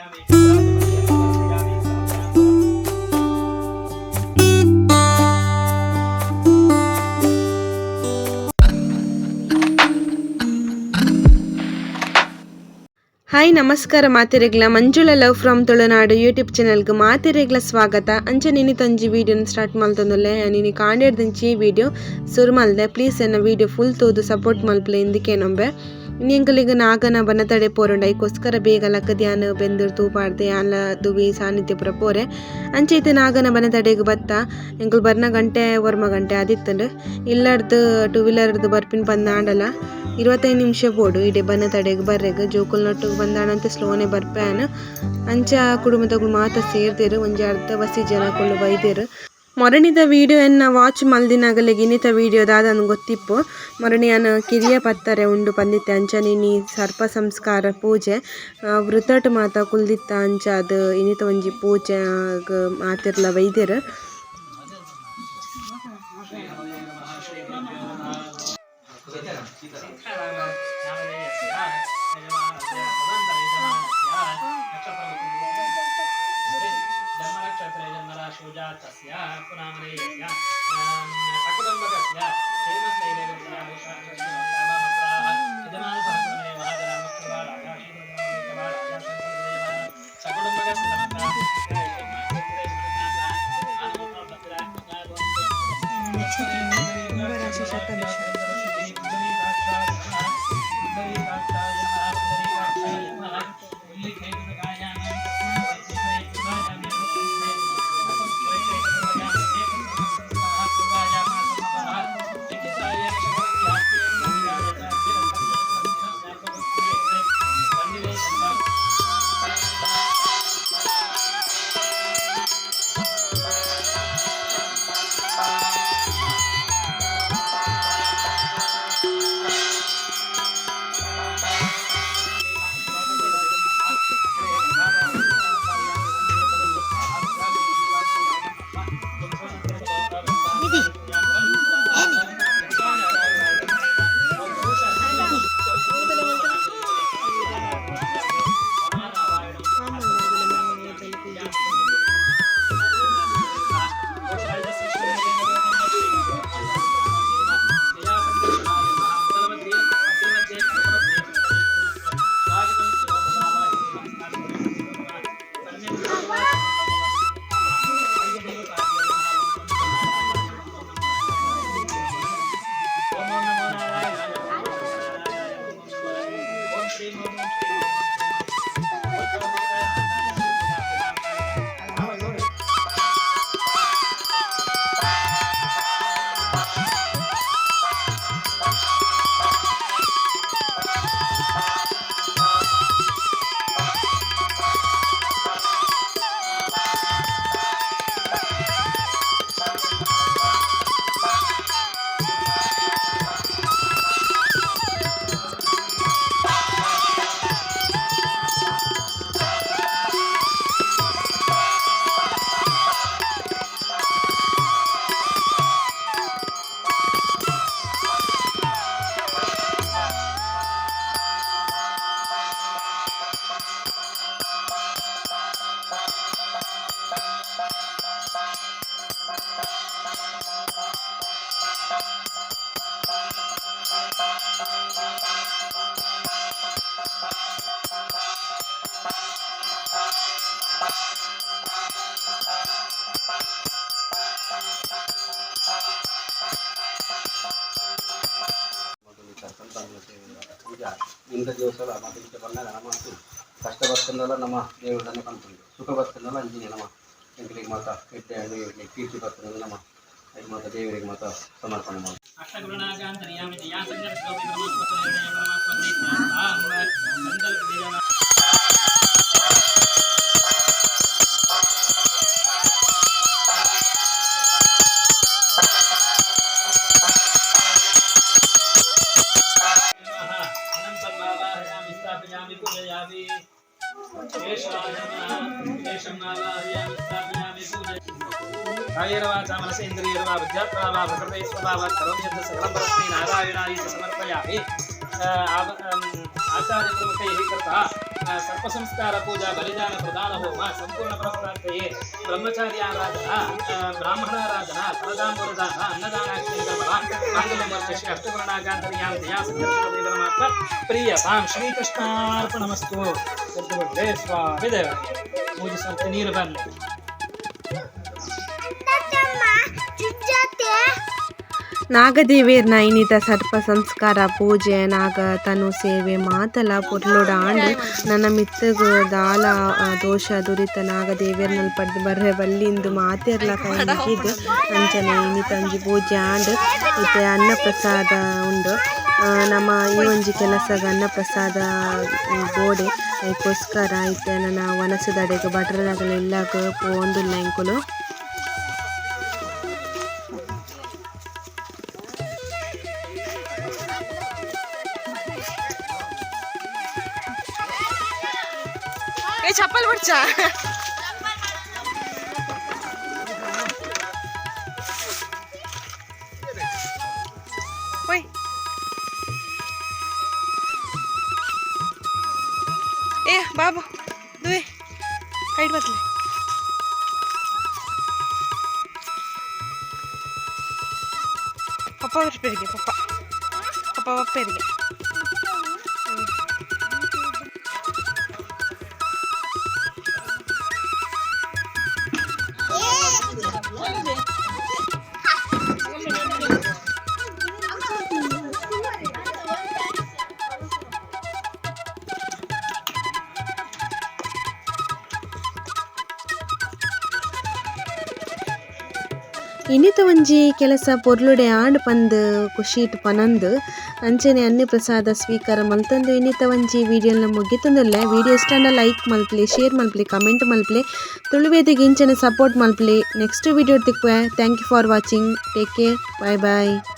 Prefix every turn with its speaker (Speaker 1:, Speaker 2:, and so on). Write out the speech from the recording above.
Speaker 1: Hi ನಮಸ್ಕಾರ ಮಾತೆರೆಗ್ಲ, Manjula love from Tulunadu YouTube ಚಾನಲ್ಗೆ ಮಾತೆರೆಗ್ಲ ಸ್ವಾಗತ. ಅಂಚ ನಿನಿ ತಂಜಿ ವೀಡಿಯೋನ ಸ್ಟಾರ್ಟ್ ಮಲ್ತೊಂದುಲ್ಲೆ. ನಿನಿ ಕಾಂಡೆಡ್ದಿಂಚಿ ವೀಡಿಯೋ ಸುರು ಮಲ್ದೆ. ಪ್ಲೀಸ್ ಎನ್ನ ವೀಡಿಯೋ ಫುಲ್ ತೂದು ಸಪೋರ್ಟ್ ಮಲ್ಪಲೆ ಇಂದಕ್ಕೆ ನೊಂಬೆ. ಇನಿ ಎಂಕುಲಿಗ್ ನಾಗನ ಬನತಡೆ ಪೋರುಂಡ. ಐಕೋಸ್ಕರ ಬೇಗ ಲಕ್ಕದ್ಯಾನ್ ಬೆಂದೂರು ತೂಪಾಡ್ದೆ ಆನ್ಲ ದುವಿ ಸಾನ್ನಿಧ್ಯ ಪೂರ ಪೋರೆ. ಅಂಚ ಇತ್ತೆ ನಾಗನ ಬನತಡೆಗ್ ಬತ್ತ. ಎಂಕುಲು ಬರ್ನ ಗಂಟೆ ಒರ್ಮ ಗಂಟೆ ಆದಿತ್ತುಂಡು. ಇಲ್ಲಡ್ದು ಟೂ ವೀಲರ್ದು ಬರ್ಪಿನ ಪಂದ್ ಆಂಡಲ 25 ನಿಮಿಷ ಬೋಡು ಇಡೆ ಬನತಡೆಗ್ ಬರ್ರೆಗ್. ಜೋಕುಲ್ನೊಟ್ಟುಗು ಬಂದಾಣಂತೆ ಸ್ಲೋನೆ ಬರ್ಪೆ. ಅಂಚ ಕುಟುಂಬದಕುಲು ಮಾತ ಸೇರ್ದೆರ್. ಒಂಜಿ ಅರ್ಧ ಬಸ್ಸಿ ಜನಕುಲು ಬೈದೆರ್. ಮೊರಣಿದ ವೀಡಿಯೋ ಎನ್ನ ವಾಚ್ ಮಲ್ದಿನಗಲೆಗ್ ಇನ್ನಿತ ವೀಡಿಯೋ ದಾದನ್ ಗೊತ್ತಿಪ್ಪು. ಮೊರಣಿ ಯಾನ್ ಕಿರಿಯ ಪತ್ತರೆ ಉಂಡು ಪಂದಿತ್ತೆ. ಅಂಚನೆ ಇನಿ ಸರ್ಪ ಸಂಸ್ಕಾರ ಪೂಜೆ ವೃತಟ್ ಮಾತ ಕುಲ್ದಿತ್ತ. ಅಂಚ ಅದು ಇನ್ನಿತ ಒಂಜಿ ಪೂಜೆ ಮಾತೆರ್ಲ ಬೈದೆರ್.
Speaker 2: ಕುಂಭರಾಶಿ ಶತಭಿಷ.
Speaker 3: ಇಂಥ ದಿವಸ ಮತ್ತು ಇಂಚ ಬಂದಾಗ ನಮ್ಮ ಕಷ್ಟ ಬರ್ತಂದಲ್ಲ ನಮ್ಮ ದೇವರನ್ನು ಪನ್ಪುಂಡು, ಸುಖ ಬರ್ತಂದಲ್ಲ ಅಂಚಿನೆ ನಮ್ಮ ಎಂಕ್ಲೆಗ್ ಮಾತ ಎಡ್ಡೆ ಎಡ್ಡೆ ಕೀರ್ತಿ ಬರ್ತಂದ ನಮ್ಮ ಐಕ್ ಮಾತ ದೇವರಿಗೆ ಮಾತ ಸಮರ್ಪಣೆ ಮಾಡು.
Speaker 4: कायेन वाचा मनसेन्द्रियैर्वा बुद्ध्यात्मना वा प्रकृते स्वभावात् करोमि यद् सकलं परस्मै नारायणाय च समर्पयामि। आचार्यप्रमुखैः कृतः। ಸರ್ಪ ಸಂಸ್ಕಾರ ಪೂಜಾ ಬಲಿದಾನ ಪ್ರದಾನ ಹೋಮ ಸಂಪೂರ್ಣ ಫಲಪ್ರಾಪ್ತಯೇ ಬ್ರಹ್ಮಚಾರಿ ಆರಾಧನಾ, ಬ್ರಾಹ್ಮಣಾರಾಧನಾ, ಫಲದಾಂಬೂಲದಾನ, ಅನ್ನದಾನಾಖ್ಯಂಕರ್ಮ ಮಾಂಗಲ್ಯ ಶ್ರೀ ಅಷ್ಟಪರ್ಣಾಕಾಂತರ್ಯಾಮ ದಯಾ ಸಂದರ್ಶನ ಮಾತ್ರ ಪ್ರಿಯತಾಂ ಶ್ರೀಕೃಷ್ಣಾರ್ಪಣಮಸ್ತು. ಸದ್ಗುರುಗಳೇ ಸ್ವಾಮಿ ದೇವ ಪೂಜೆ ಸ್ವಲ್ಪ ನೀರು ಬರಲಿ.
Speaker 1: ನಾಗದೇವೇರ್ನ ಇನ್ನಿತ ಸರ್ಪ ಸಂಸ್ಕಾರ ಪೂಜೆ ನಾಗ ತನು ಸೇವೆ ಮಾತಲ ಪೊರ್ಲುಡ ಆಂಡ್ ನನ ಮಿತ್ತಗ್ ದಾಲ ದೋಷ ದುರಿತ ನಾಗದೇವೇರ್ನಲ್ ಪಡ್ದು ಬರ್ರೆ ಬಲ್ಲಿಂದು ಮಾತೆರ್ಲ ಕೈ ಮುಗಿದು ಅಂಚನೆ ಇನ್ನಿತ ಒಂಜಿ ಪೂಜೆ ಆಂಡ್ ಇತ್ತೆ ಅನ್ನ ಪ್ರಸಾದ ಉಂಡು. ನಮ ಈ ಒಂಜಿ ಕೆಲಸಗ್ ಅನ್ನ ಪ್ರಸಾದ ಬೋಡೆ ಐಕೋಸ್ಕರ ಇತ್ತೆ ನನ ವನಸುದಡೆಗ್ ಭಟ್ರೆನಕಲ್ನ ಇಲ್ಲಗ್ ಪೋವೊಂದುಲ್ಲ ಎಂಕುಲು. ಏ ಚಪ್ಪಲ್ ಬಿಡ್ಚಾ. ಓಯ್ ಏ ಬಾಬು ದುವೆ ಕೈಟ್ ಬರ್ತಲೆ. ಪಪ್ಪ ಬರ್ಪೇರಿಗೆ ಪಪ್ಪ ಪಪ್ಪ ಬಪ್ಪೇರಿಗೆ. ಇನಿತ ಒಂಜಿ ಕೆಲಸ ಪೊರ್ಲುಡೆ ಆಂಡ್ ಪಂದ್ ಖುಷಿಟ್ ಪನಂದು ಅಂಚನೆ ಅನ್ನ ಪ್ರಸಾದ ಸ್ವೀಕಾರ ಮಲ್ತೊಂದು ಇನ್ನಿತ ಒಂಜಿ ವಿಡಿಯೋನ ಮುಗಿತೊಂದುಲ್ಲೆ. ವಿಡಿಯೋ ಇಷ್ಟ ಲೈಕ್ ಮಲ್ಪಲೆ, ಶೇರ್ ಮಲ್ಪಲೆ, ಕಮೆಂಟ್ ಮಲ್ಪಲೆ, ತುಳುವೇದಿಗೆ ಇಂಚನೆ ಸಪೋರ್ಟ್ ಮಲ್ಪಲೆ. ನೆಕ್ಸ್ಟ್ ವಿಡಿಯೋ ತಿಕ್ಕುವೆ. Thank you for watching. Take care. Bye bye.